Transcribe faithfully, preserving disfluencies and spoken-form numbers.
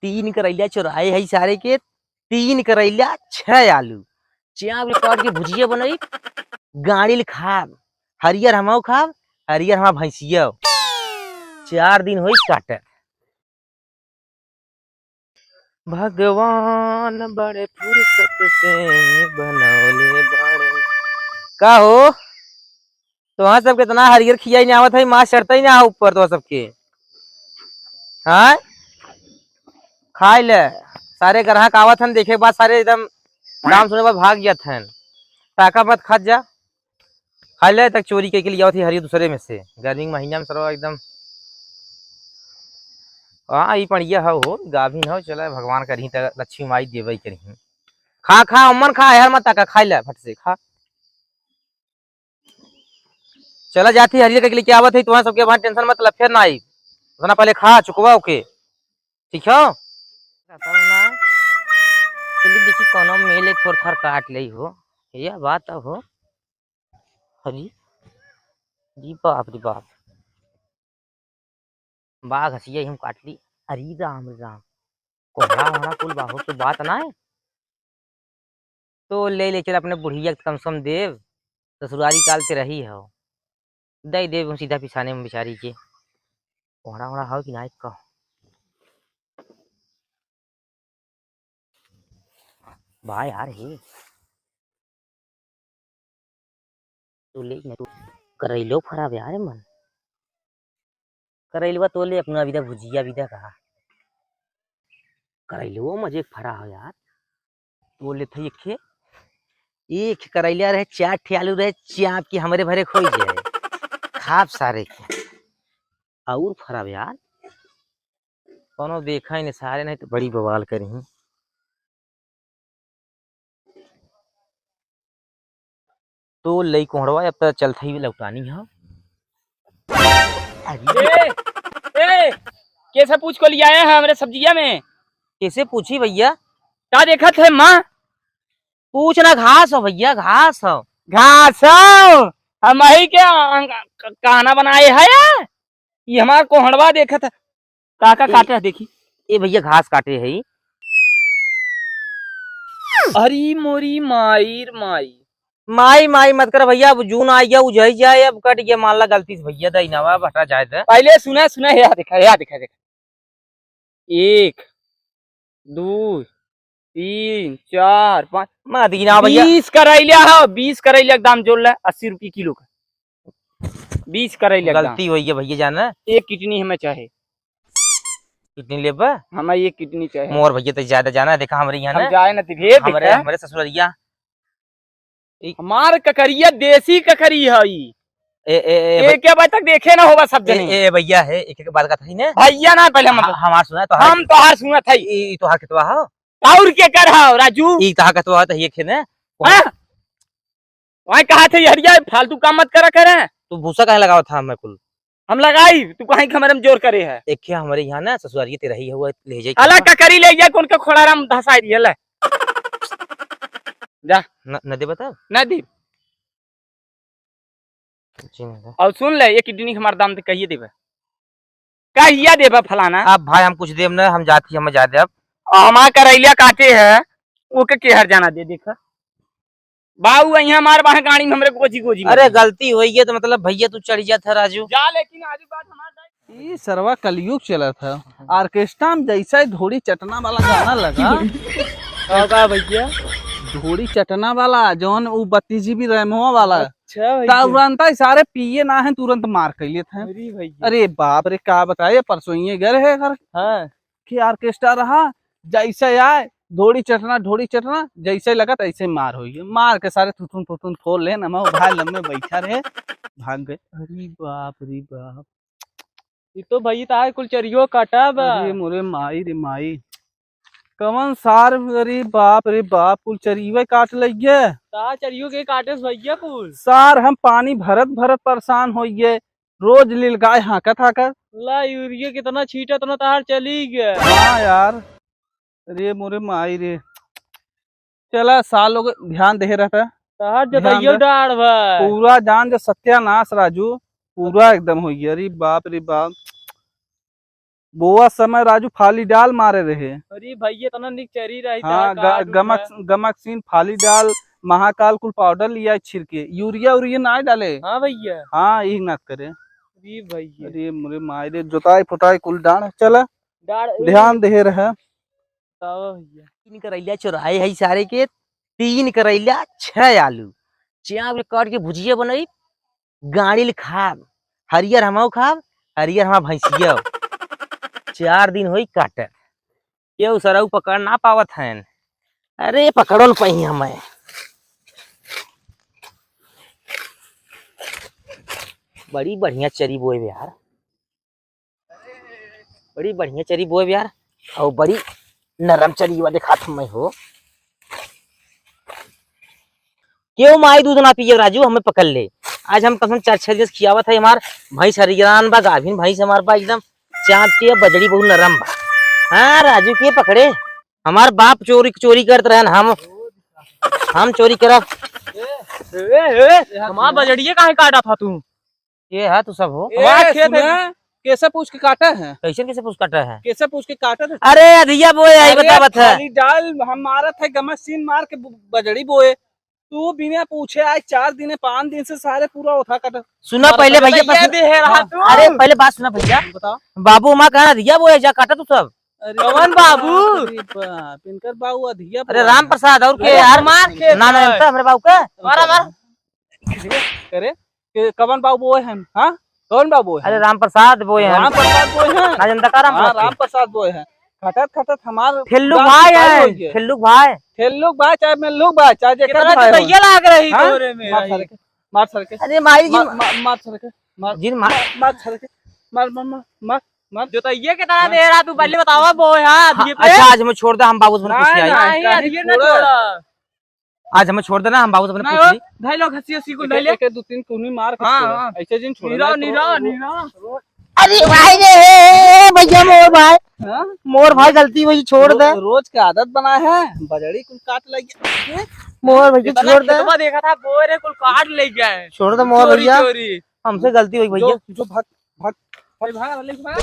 तीन करैला चोराए है सारे के, तीन करैला, छह आलू, चाप के काट के भुजिया बनाई, गाड़ी ले खाब, हरियर हमहू खाब, हरियर हमार भैंसिया। चार दिन होई काटे। भगवान बड़े फुर्सत से बनौले बड़े। का हो, तोहार सबके इतना हरियर खियाई नहीं आवत है, माँ चढ़ता ही ना ऊपर तोहार सबके। हाँ, खाई ले, सारे ग्राहक आवत हन, देखे के बाद सारे एकदम नाम सुने बाद भाग जात हन। ताका मत खात जा। खा ले, तक चोरी कइके लियावत ही हरियर दूसरे में से। गर्मी के महीना में सरवा एकदम। हाँ, ई पड़िया हव हो, गाभिन हव, चला भगवान करही त लक्ष्मी माई देबे करही। खा, खा, अम्मन खा, यार मत ताका, खाई ले, फट से खा। चला जाती हरियर कइके लेके आवत ही, तुम्हारे सबके वहाँ tension मत ल, फिर ना आई। उतना पहले खा चुकवा ओके, ठीक है? चली देखी कौनो मिले, थोड़ थार काट ले हो, यह बात अब हो। अरे, रे बाप रे बाप, बाघ हसिया ही हम काट ली। अरे राम रे राम, कोहड़ा वोहड़ा कुल बाहर के बात ना है। तो ले ले चल अपने बुढ़िया के कम से कम देव, ससुरारी काल ते रही हो, दे देव हम सीधा पिछाने में बेचारी के। कोहड़ा वोहड़ा हो कि ना का? बा यार हे। तू ले ना, तू करैलो फरा बे यार मन। करैलवा तो ले अपना विदा भुजिया विदा कहा। करैलो मजे फरा हो यार। तो ले था एक खे, एक करैला रहे, चार ठे आलू रहे, चाप के हमरे भरे खोई जाए। खाब सारे के। और फरा बे यार। कौनो देखा ही नहीं सारे, नहीं तो बड़ी बवाल करही। तो लई कोहड़वा, अब तो चलत ही लौटानी है। अरे ए, ए, कैसे पूछ को लिया है हमरे सब्जिया में? कैसे पूछी भैया? का देखत है माँ? पूछ ना, घास हो भैया, घास हो। घास हो? हम ही के अंग-, क-, काना बनाए है या? ये हमार कोहड़वा देखत है। का का ए, काटे है देखी। ए भैया, घास काटे है। अरे मोरी माई रे माई। माई, माई मत कर भैया, अब जून आ गया, उजही जाए, अब कट गया, मान ला गलती से भैया, दई ना बा, हटा जाए दे। पहले सुना, सुना, या देखा, या देखा, देखा। एक, दो, तीन, चार, पाँच, मदीना भैया। बीस करैला हो, बीस करैला के दाम जोड़ ले, अस्सी रुपये किलो का। बीस करैला के दाम। गलती होई है भैया जाना। एक किडनी हमें चाहे। किडनी लेबा? हमें एक किडनी चाहे। मोर भैया तो ज्यादा जाना, देखा हमरे यहाँ हम ना। जाए ना, दिखे, हमरे, देखा। हमरे ससुररिया। ई हमार ककरिया देसी ककरी है ई। ए, ए, ए, ए, भाई। के बजे तक देखे ना होबा सब ए, जने। ए, ए, भैया है, एक, एक बात कहत ही ने। भैया ना पहले हम ह-, हमार सुना, तोहार हम तोहार सुनत है। ई, ई तोहार खेतवा हो? और के कर हो, राजू? ई तोहार खेतवा हो, तो ये खेने। हाँ? वहीं कहा थे, "हरिया, फालतू काम मत करा करे।" तू भूसा काहे लगावत था हमें कुल? हम लगाई, तू कहीं के हमरे में जोर करे है। एक है हमरे यहाँ ना ससुरारी ते रही हुआ, ले जाई अलग का करी ले, ये कौन के खोड़ा राम धसाई दिया ले। जा। न, न दे बता। न दी। जी, न दे। और सुन ले, ये किडनी हमार दाम ते कहिए देबे। कहिया देबा फलाना? अब भाई हम कुछ देब न, हम जाती, हम जा देब। आ, हमार करैलिया काटे है, ओके केहर जाना दे, देखा। बाऊ, यहाँ हमार बाहर गाड़ी में हमरे गोजी गोजी में। अरे गलती होई है तो मतलब भैया तू चढ़ जात है राजू। जा, लेकिन आज बात हमार दाई। ई सरवा कलयुग चलत है। ऑर्केस्ट्रा में जैसे धोड़ी चटना वाला गाना लगा। का, का भैया? धोड़ी चटना वाला, जौन उ बत्तीस जीबी रैमवा वाला। अच्छा भैया। तुरंत ही सारे पिए ना हैं, तुरंत मार कर लेते हैं। अरे भैया। अरे बाप रे, का बताए, परसों ये घर है घर हाँ। के ऑर्केस्ट्रा रहा, जैसे आए, धोड़ी चटना, धोड़ी चटना, जैसे लगा तैसे मार होई। मार के सारे थुथुन थुथुन फोड़ ले, नमा भाई लम्बे बैठा रहे, भाग गए। अरे बाप रे बाप। ई तो भैया तार कुल चरियो काटा बा। अरे मोरे माई रे माई। कवन सार, अरे बाप रे बाप, कुल चरियो काट लइए। तार चरियो के काटे से भैया कुल। सार हम पानी भरत भरत परेशान होइए। रोज लील गाय हाँकत हाँकत। ला यूरिया कितना छीटा, उतना तार चली गया। हाँ यार, अरे मोरे माई रे। चला, सार लोग ध्यान दे रहता। तार ध्यान जोतइयो दे। डाढ़ भाई। पूरा जान जो सत्यानाश राजू, पूरा एकदम हो गया। अरे बाप रे बाप। बोआ समय राजू फाली डाल मारे रहे। अरे भैया, इतना निक चरी रही हाँ, था, ग-, काट गमक, उठा। गमक सीन फाली डाल, महाकाल कुल पाउडर लिया छिड़के, यूरिया उरिया ना डाले। हाँ भैया। हाँ, यही ना करे। अरे भैया। अरे मोरे माई रे, जोताई फुटाई कुल डांड चला। डांड, ध्यान दे रहे। बताओ भैया। तीन करैला चोराए है सारे के, तीन करैला, छह आलू, चाप के काट के भुजिया बनाई, गाड़ी ले खाब, हरियर हमहू खाब, हरियर हमार भैंसिया। चार दिन होई काटे, केहू सरऊ पकड़ ना पावत हन। अरे पकड़ो न पही हमें। बड़ी बढ़िया चरी बोए बे यार, बड़ी बढ़िया चरी बोए बे यार, और बड़ी नरम चरी बा देखात हमें हो। केहू माई दूध ना पिए राजू, हमें पकड़ ले। आज हम कसम चार छह दिन से खियावत है, हमार भैंस हरियान बा, गाभिन भैंस हमार बा, एकदम चाँद के बजड़ी बहुत नरम बा। हाँ राजू के पकड़े, हमार बाप चोरी चोरी करत रहन, हम हम चोरी करब। ए, ए, ए, हमार बजड़िए काहे काटा था तू? ये है तू सब हो। ए, हमार खेत है। सुना, कैसे पूछ के काटा है? कैसे कैसे पूछ काटा है? कैसे पूछ के काटा था? अरे अधिया बोए आई अरे बतावत है। खाली डाल हम मारत है, गमक सीन मार के ब-, बजड़ी बोए। तू बिना पूछे आज चार दिन, पाँच दिन से सारे पूरा उठा काटा। सुना मार पहले काटा भैया, ये बस दे है रहा हाँ। तू। अरे पहले बात सुना भैया। बताओ। बाबू हमार कहा अधिया बोए जा काटा तू सब। अरे कौन बाबू? अरे बाप, इनकर बाबू अधिया अरे बोए राम हैं। प्रसाद और के अरे यार? हमार खेत ना ना है। जानता हमरे बाबू का। मारा मार। अरे के कवन बाबू बोए हैं? हाँ, कौन बाबू बोए अरे हैं? राम प्रसाद बोए हैं। राम प्रसाद बोए हैं। ना जनता का राम हाँ, प्रसाद? राम प्रसाद बोए हैं। खटत खटत हमार ठेल्लू गाल भाई सुपारी है, हो गया। ठेल्लू भाई। ठेल्लू भाई चाहे मेल्लू भाई चाहे जेकर कितना भाई हो। जोतैया लाग रही हाँ? तोरे में मार आई। सारे के, मार सारे के। अरे माई जी मार, मार, मार सारे के, मार, जिन मार। मार, मार सारे के, मार, मार, मार, मार, मार। जोतैया के तरह दे रहा तू, पहले बतावा बोए हाँ, हाँ, ये पे। अच्छा आज हमें छोड़ दे, हम बाबू से अपने ना, पूछ ले आई। ना, नहीं, काहे आज ये ना छोड़ा? छोड़ा। आज हमें छोड़ देना, हम बाबू से अपने ना पूछ हो, ली। ढाई लोग हंसी हंसी को एक, ढाई ले। एक, एक, दो, तीन कूनी मार के हाँ, छोड़ा। हाँ। ऐसे जिन छोड़ना निरा, है, निरा, तो निरा। अरे भाई रे, भैया मोर भाई, हाँ? मोर भाई गलती हुई, छोड़ दे। रो-, रोज के आदत बना है, बजड़ी कुल काट लग गया। मोर भैया इतना छोड़ दे। खेतवा देखा था, बोए रे कुल काट ले गया है। छोड़ दे मोर चोरी, भैया। चोरी। हमसे गलती हुई भैया। जो, जो भाग, भाग, भाग, भाग, भाग, भाग।